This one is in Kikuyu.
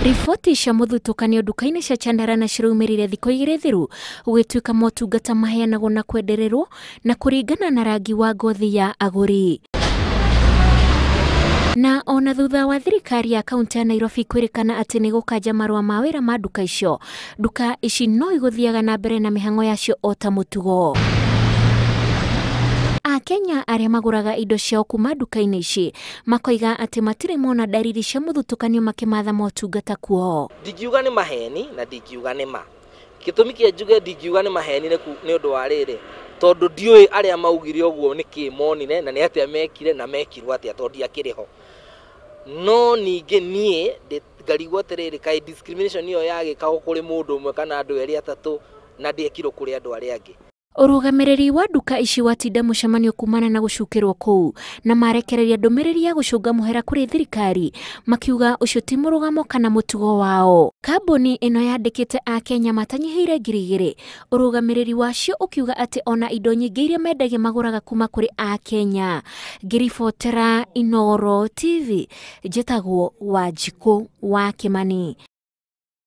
Riboti cia mũthutũkanio nduka-inĩ cia Chandarana ciraumĩrire thikũ igĩrĩ thiru gũgĩtuĩka motungata maheanagwo na kwendererwo na kũringana na rangi wa ngothi ya agũri. Na ona thutha wa thirikari ya kaunti ya Nairobi kwĩrĩkana atĩ nĩ gũkanja marũa ma wĩra ma nduka icio, nduka ici no igũthiaga na mbere na mĩhang'o yacio o ta mũtugo. Akenya arĩa magũraga indo ciao kuma nduka-inĩ ici makoiga atĩ matirĩ mona ndariri cia mũthutũkanio makĩmatha motungata kuo. Ndingiuga nĩ maheni na ndingiuga nĩ ma. Gĩtũmi kĩa njuge ndingiuga nĩ maheni nĩ ũndũ wa rĩrĩ, tondũ ndiũĩ arĩa maugire ũguo nĩ kĩ monire na nĩ atĩa mekire na mekirwo atĩa tondũ ndiakĩrĩ ho. No ningĩ niĩ ngarigwo atĩrĩrĩ, kaĩ discrimination ĩyo yagĩkagwo kũrĩ mũndũ ũmwe kana andũ erĩ atatũ na ndĩekirwo kũrĩ andũ arĩa angĩ. Ũrũgamĩrĩri wa nduka ici watinda mũcemanio kumana na gũcukĩrwo kũu na marekereria ndũmĩrĩri ya gũcũnga mũhera kũrĩ thirikari makiuga ũcio ti mũrũgamo kana mũtugo wao. Kambuni ĩno yandĩkĩte Akenya matanyihĩire 2,000. Ũrũgamĩrĩri wacio ũkiuga atĩ ona indo nyingĩ iria mendagia magũraga kuma kũrĩ Akenya. Ngĩribotera Inooro TV, njĩtagwo Wanjikũ wa Kĩmani.